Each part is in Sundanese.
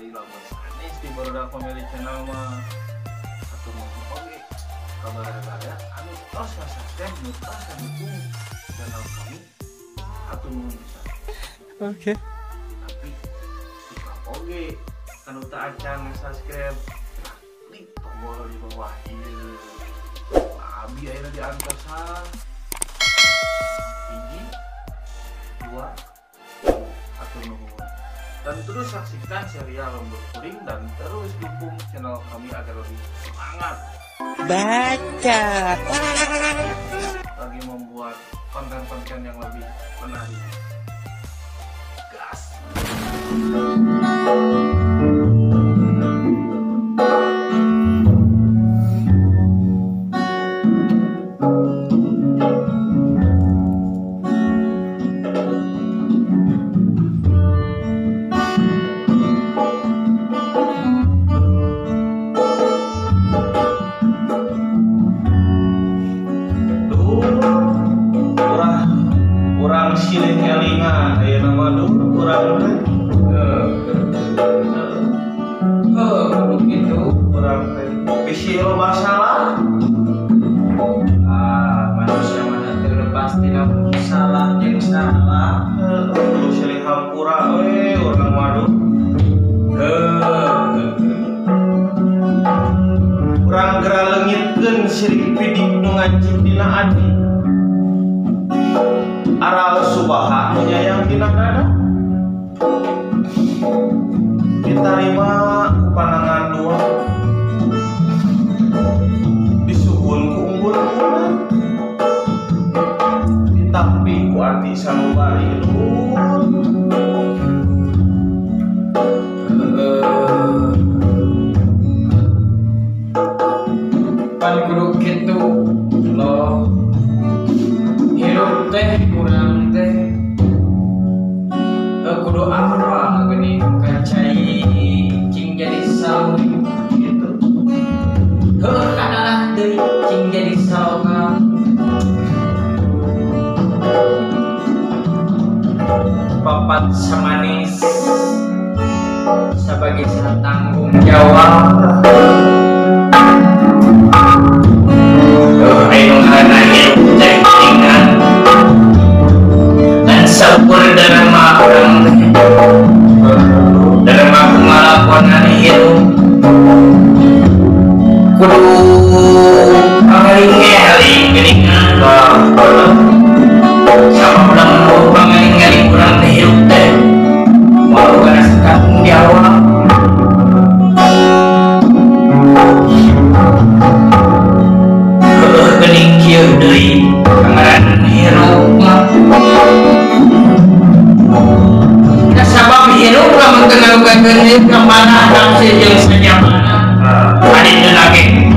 deui lamun sanes di Barudak Family Channel mah. Hatur nuhun oge ka baraya anu tos ngasubscribe, nu tos ngadukung channel kami. Hatur nuhun pisan. Oke. Tapi suka oge kanu teu acan nge-subscribe, klik tombol di bawah ieu. Abi ayeuna diantosan 1, 2, hatur nuhun. Dan terus saksikan serial Lembur Kuring dan terus dukung channel kami agar lebih semangat. Baca lagi membuat konten-konten yang lebih menarik. Gas. Siling elingan ayeuna mah duh urang teh heuh kudu kitu urang teh bisi loba salah. Manusia mah teu lepas tina salah jeung salah. Heuh kudu silih hampura we urang mah duh. Heuh urang geura leungitkeun sirik pidik nu ngancik dina ati. Aral subaha nu nyayang dina dada ditarima ku panangan dua disuhun ku unggul-unggulan ditampi ku ati sanubari luhur. Pan kudu kitu loh hirup teh kurang teh kudu apa geuning ka cai cing jadi saung gitu heuh kadalah deui cing jadi saloka papat samanis sebagai tanggung jawab. Ayo ngaranna hirup teh geuningan saukur dharma urang teh dharma kumalakonan hirup kudu pangeling-eling geuningan sama urang pangeling-eling urang teh hirup teh moal kana tanggung jawab. Heueuh geuning kieu deui pangaran hirup mah. Sabab hirup lamun teu ngalugakeun hirup ka mana nafsu jeung sanyamana adina ge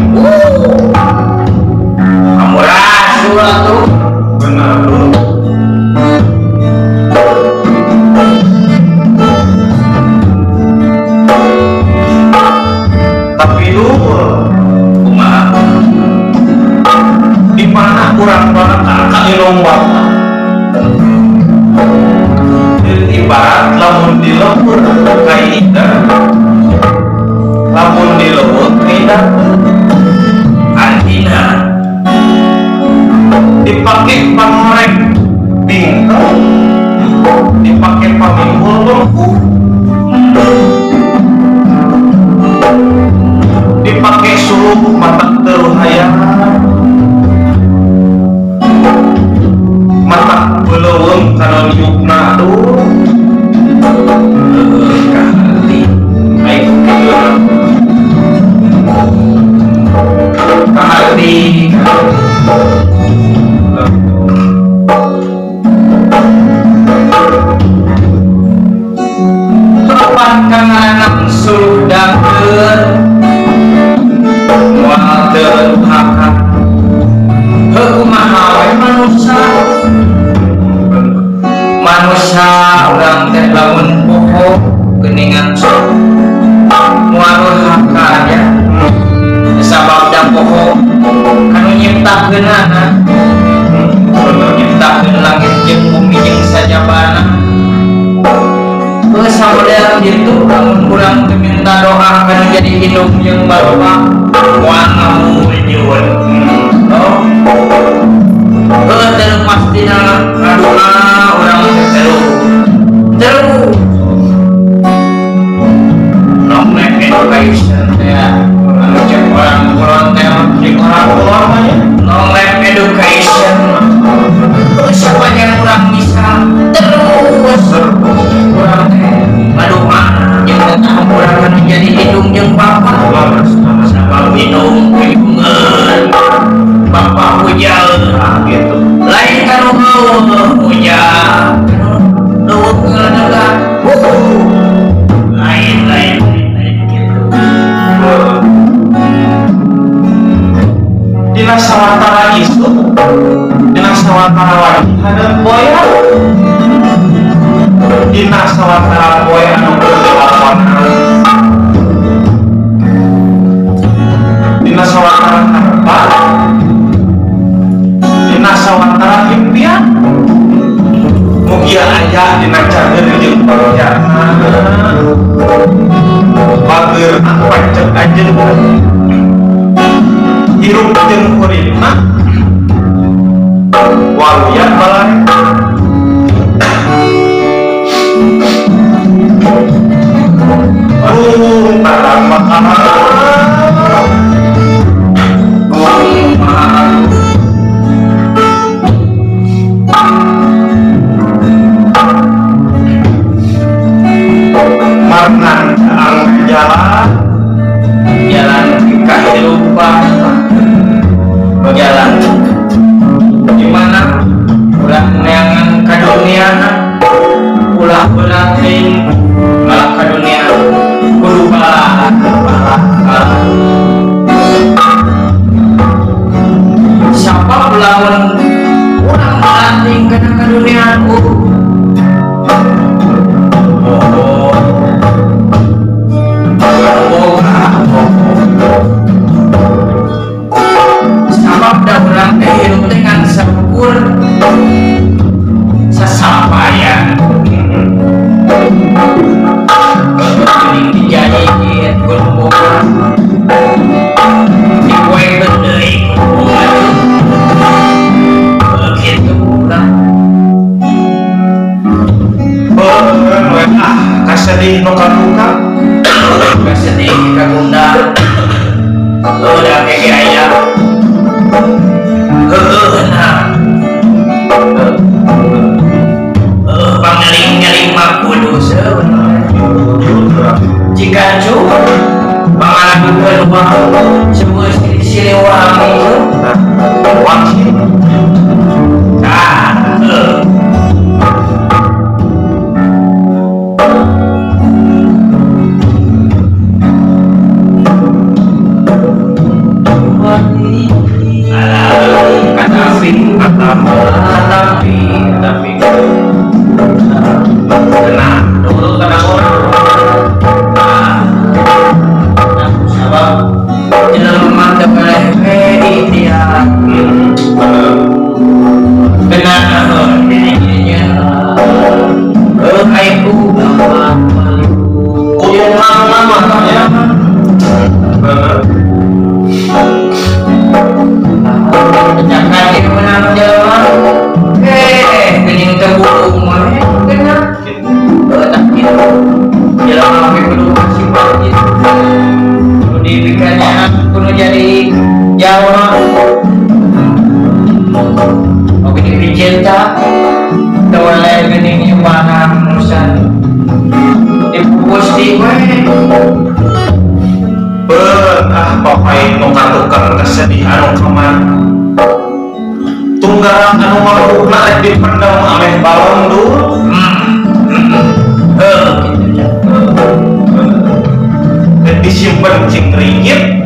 amurasul atuh bener tuh. Tapi lur kumaha di mana urang banget ka lomba ibarat lamun di lembur kaida lamun di lembur kaida artina dipake pangorek bingkau dipake pamimpul bengku dipake suluh matak teruhayang matak beleuweung kana niupna aduh. Kaharti ayo kitu kaharti kapan kanganan suluh dangkeun moal teu durhaka heuh kumaha we manusa manusia urang teh lamun poho geuningan sok moal durhaka nya sabab da poho kanu nyiptakeunana nyiptakeun langit jeung bumi jeung sajabana. Heuh samodel kitu lamun urang teu minta doa kan jadi hidung jeung bapak moal ngamujud. Oh. Heuh teu pastina ngadoa urang teh terus. Long life education teh anu cek orang kulon teh cek orang kulon mah nya. Long life education. Sepanjang urang bisa terus urang teh ngadoa jeung urang anu jadi hidung jeung bapak. Sabab hidung hidungeun bapak hujan gitu. Lain kanu hujan leuweung ngalega. Lain lain lain gitu. Dina sawantara isuk, dina sawantara wajih hadeup poe. Dina sawantara poe anu keur dilakonan. Dina sawantara harpa, dina sawantara impian. Mugia aya dina cager jeung bagjana. Bageurna pancet anjeun. Hirup jeung huripna waluyan balare. Tarang makanan. Marnan ang jalan jalan kehidupan jalan gimana ulah neangan kaduniana ulah benating malah kadunia kudu balah balah balah sabab lamun urang benating kana kadunia sabab da urang teh hirup teh ngan saukur sasampaian geuning dijajikeun kudu boga dipoekeun deui kudu boga kitu urang beureun we ah kasedih nu kaduka kasedih ka gunda udah keke aya heueuh nah pangeling-eling mah kudu jika cu pangalakukeun mah semua Siliwangi wangsi tah tapi kena dulu kena orang sabab jelema teu kaleh ikhtiar kena nya aiku kutungan mah ya bener. Jangan di menang jelema geuning teu bulung mah kena tak kitu jelema ge kudu sifat kitu kudu dibikanya kudu jadi jawa oke dicinta teu weleh geuning nyumbang urusan dipupus di we ah papai nu katukang kesedihan nu kamar tunggaran anu mabukna rek dipendem ameh balon dul heuh kitu nya rek disimpen cing ringgit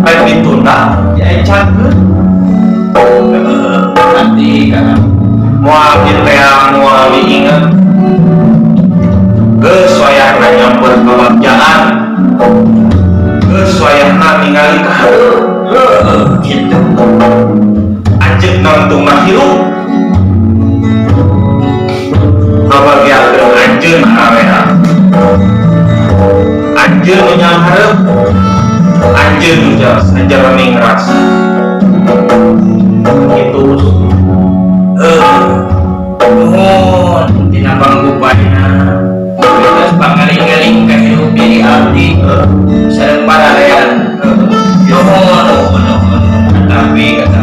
rek ditunda ya cageun nanti kana moal diteang moal diinget geus wayahna nyamper kabagjaan geus wayahna ningali ka heuh kitu anjeun nangtung mah hirup kabagiakeun anjeun area Anjeun nu nyanghareup, anjeun nu sajeroning rasa. Gitu. Nuhun tina panggupayna. Geus pangaling-aling ka hirup diri abdi sareng pararea. Nuhun nuhun nuhun. Tapi kata